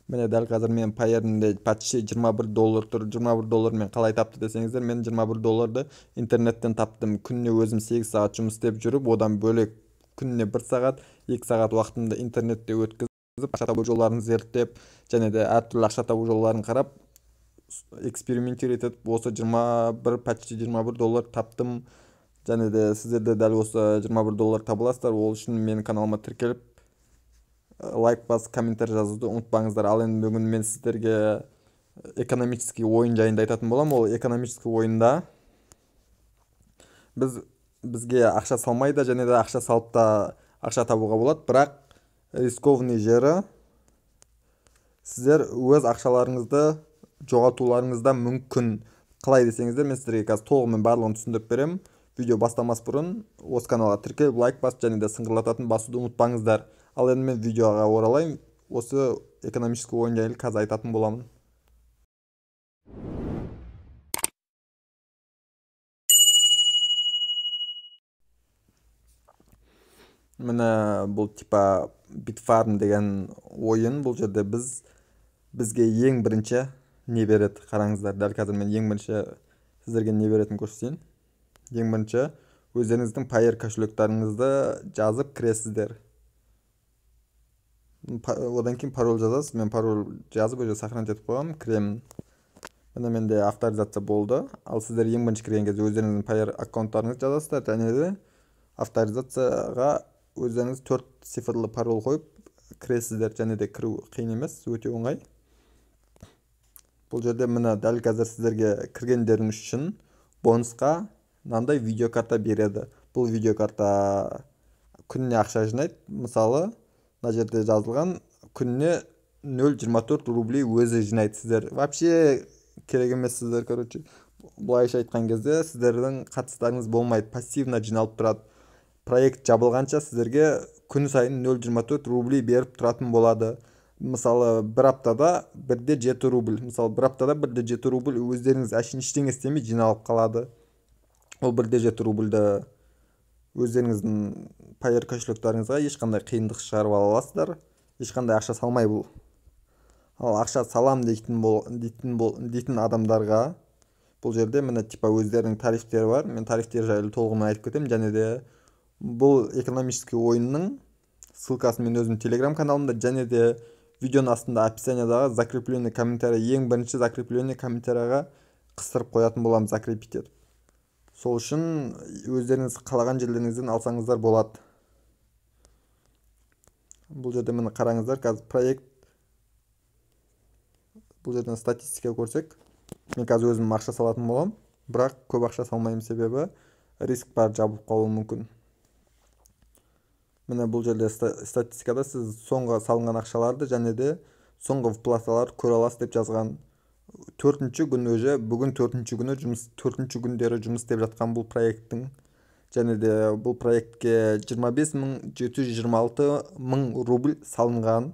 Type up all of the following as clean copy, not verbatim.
Міне, дәл қазір мен Payeer-імде почти 21 доллар тұр. 21 доллар мен қалай тапты десеңіздер, мен 21 долларды интернеттен таптым. Күніне өзім 8 сағат жұмыс істеп жүріп, одан бөлек күніне 1 сағат, 2 сағат уақытымды интернетте өткізіп, ақша табу жолдарын зерттеп, және де әртүрлі ақша табу жолдарын қарап, экспериментировать етіп, осы 21, почти 21 доллар таптым. Және де сіздер де дәл осы 21 доллар таба аласыздар. Ол үшін менің каналыма тіркеліп, лайк басып, комментарий жазуды ұмытпаңыздар. Ал енді бүгін мен сіздерге экономический ойын жайында айтатын боламын. Ол экономический ойында бізге ақша салмайды, және де ақша салып та ақша табуға болады. Бірақ рискованный жері, сіздер өз ақшаларыңызды жоғалтуларыңыз да мүмкін. Қалай десеңіздер, мен сіздерге қазір толығымен барлығын түсіндіріп беремін. Видео бастамас бұрын осы каналға тіркеліп, лайк басып және де сыңғырлататын басуды ұмытпаңыздар. Ал енді мен видеоға оралайын. Осы экономический ойын жайлы қазір айтатын боламын. Міне, бұл типа Bitfarm деген ойын. Бұл жерде бізге ең бірінші не береді? Қараңыздар, дәл қазір мен ең бірінші сіздерге не беретінін көрсетейін. Ең бірінші өздеріңіздің Payeer кошелектарыңызды жазып кіресіздер. Одан кейін пароль жазасыз. Мен пароль жазып уже сохранить етіп қойғанмын, кіремін. Міне, менде авторизация болды. Ал сіздер ең бірінші кірген кезде өздеріңіздің Payeer аккаунттарыңызды жазасыздар және де авторизацияға өздеріңіз 4 цифрлы пароль қойып кіресіздер. Және де кіру қиын емес, өте оңай. Бұл жерде міне дәл қазір сіздерге кіргендеріңіз үшін бонусқа мынандай видеокарта береді. Бұл видеокарта күніне ақша жинайды. Мысалы, мына жерде жазылған күніне 0,24 рублей өзі жинайды. Сіздер вообще керек емес сіздер, короче. Былайша айтқан кезде сіздердің қатыстарыңыз болмайды, пассивно жиналып тұрады. Проект жабылғанша сіздерге күн сайын 0,24 рублей беріп тұратын болады. Мысалы, бір аптада 1,7 рубль. Мысалы, бір аптада 1,7 рубль өздеріңіз әшейін ештеңе істемей жиналып қалады. Ол 1,7 рубльді өздеріңіздің Payeer кошелектарыңызға ешқандай қиындық шығарып ала аласыздар. Ешқандай ақша салмай бұл. Ал ақша салам дейтін адамдарға бұл жерде міне типа өздерінің тарифтері бар. Мен тарифтер жайлы толығымен айтып кетемін. Және де бұл экономический ойынның ссылкасын мен өзім Telegram каналымда және де видеоның астында описаниядағы закрепленный комментарий, ең бірінші закрепленный комментарийға қыстырып қоятын боламын, закрепить етіп. Сол үшін өздеріңіз қалаған жерлеріңізден алсаңыздар болады. Бұл жерде міне қараңыздар, қазір проект, бұл жерден статистика көрсек, мен қазір өзім ақша салатын боламын, бірақ көп ақша салмаймын, себебі риск бар, жабылып қалуы мүмкін. Міне бұл жерде статистикада сіз соңғы салынған ақшаларды және де соңғы выплаталарды көре аласыз деп жазған. Төртінші күн уже, бүгін төртінші күні жұмыс, төртінші күндері жұмыс істеп жатқан бұл проекттің. Және де бұл проектке жиырма бес мың жеті жүз жиырма алты мың рубль салынған.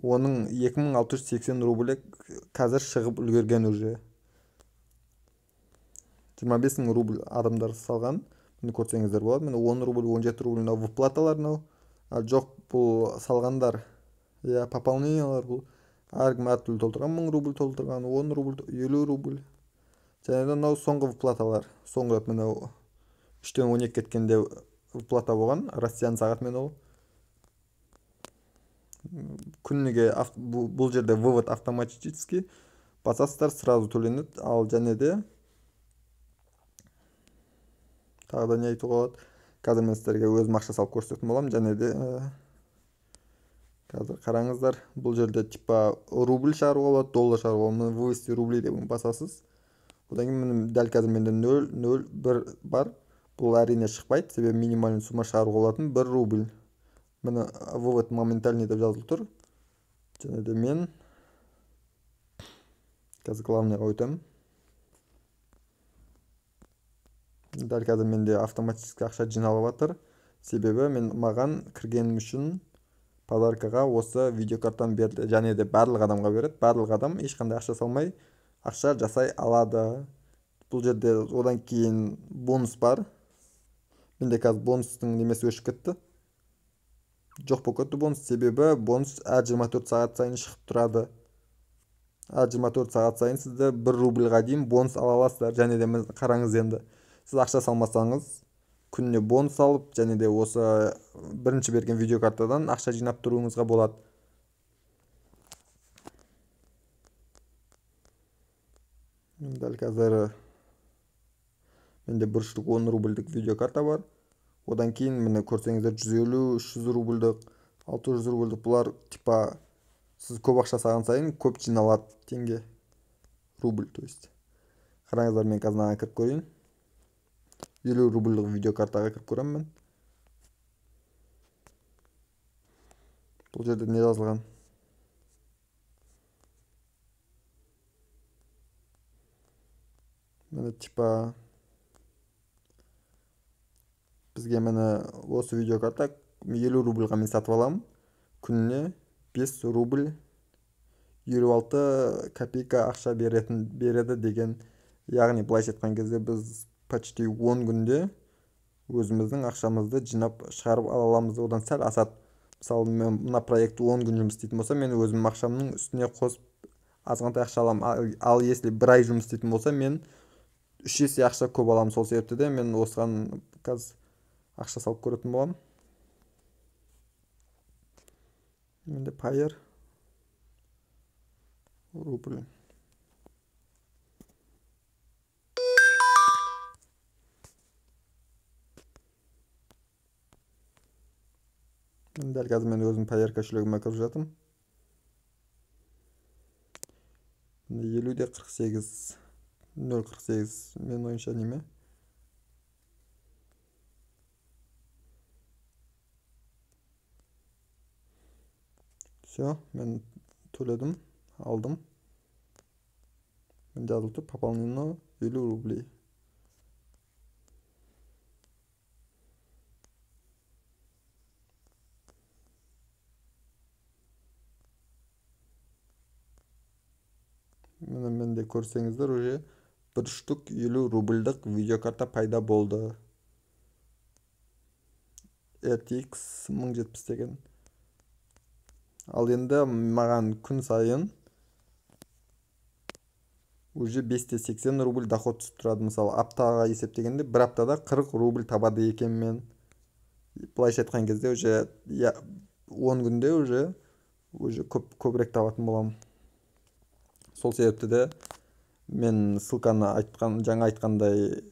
Оның екі мың алты жүз сексен рублі қазір шығып үлгерген уже. Жиырма бес мың рубль адамдар салған. Міне көрсеңіздер болады. Міне 10 рубль, 17 рубль мынау выплаталар мынау. А, жоқ, бұл салғандар. Иә, пополнениялар бұл. Әркім әртүрлі толтырған, 1000 рубль толтырған, 10 рубль, 50 рубль. Және де мынау соңғы выплаталар. Соңғы рет мынау үштен он екі кеткенде выплата болған, Россияның сағатымен ол. Күніге бұл жерде вывод автоматически басасыздар, сразу төленеді. Ал және де тағы да не айтуға болады? Қазір мен сіздерге өзім ақша салып көрсететін боламын. Және де қазір қараңыздар, бұл жерде типа рубль шығаруға болады, доллар шығаруға болады. Міне вывести рубли деп басасыз. Одан кейін міне дәл қазір менде нөл, нөл, бір бар. Бұл әрине шықпайды, себебі минимальный сумма шығаруға болатын 1 рубль. Міне вывод моментальный деп жазылып тұр. Және де мен қазір главныйға өтемін. Дәл қазір менде автоматически ақша жиналып жатыр. Себебі маған кіргенім үшін подаркаға осы видеокартаны берді. Және де барлық адамға береді. Барлық адам ешқандай ақша салмай ақша жасай алады. Бұл жерде одан кейін бонус бар. Менде қазір бонустың немесі өшіп кетті. Жоқ болып кетті бонус, себебі бонус әр 24 сағат сайын шығып тұрады. Әр 24 сағат сайын сіздер 1 рубльға дейін бонус ала аласыздар. Және де қараңыз енді, сіз ақша салмасаңыз, күніне бонус алып, және де осы бірінші берген видеокартадан ақша жинап тұруыңызға болады. Дәл қазір менде бір штук 10 рубльдік видеокарта бар. Одан кейін міне көрсеңіздер 150, 300 рубльдік, 600 рубльдік, бұлар типа сіз көп ақша салған сайын көп жиналады теңге, рубль, то есть. Қараңыздар, мен қазір мынаған кіріп көрейін. 50 рубльдік видеокартаға кіріп көремін мен. Бұл жерде не жазылған? Міне типа бізге міне осы видеокарта 50 рубльға мен сатып аламын. Күніне 5 рубль 56 копейка ақша береді деген. Яғни былайша айтқан кезде біз почти 10 күнде өзіміздің ақшамызды жинап шығарып ала аламыз. Одан сәл асады. Мысалы, мен мына проект 10 күн жұмыс істейтін болса, мен өзімнің ақшамның үстіне қосып азғантай ақша аламын. Ал если бір ай жұмыс істейтін болса, мен 3 есе ақша көп аламын. Сол себепті де мен осыған қазір ақша салып көретін боламын. Менде Payeer рубль. Дәл қазір мен өзім Payeer кошелегіме кіріп жатырмын. 50,48, 0,48 менің ойымша неме. Все, мен төледім, алдым. Мен жазылып тұр, пополнено 50 рублей. Міне менде көрсеңіздер, уже бір штук 50 рубльдік видеокарта пайда болды. RTX 1070 деген. Ал енді маған күн сайын уже 5,80 рубль доход түсіп тұрады. Мысалы, аптаға есептегенде бір аптада 40 рубль табады екен мен. Былайша айтқан кезде уже 10 күнде уже көбірек табатын боламын. Сол себепті де мен ссылканы жаңа айтқандай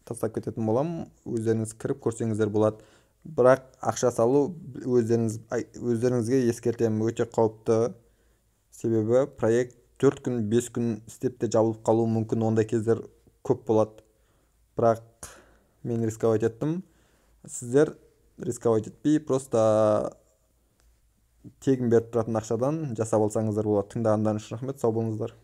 тастап кететін боламын. Өздеріңіз кіріп көрсеңіздер болады. Бірақ ақша салу өздеріңізге ескертемін, өте қауіпті. Себебі проект 4 күн, 5 күн істеп те жабылып қалуы мүмкін, ондай кездер көп болады. Бірақ мен рисковать еттім. Сіздер рисковать етпей, просто тегін беріп тұратын ақшадан жасап алсаңыздар болады. Тыңдағандарыңыз үшін рахмет, сау болыңыздар.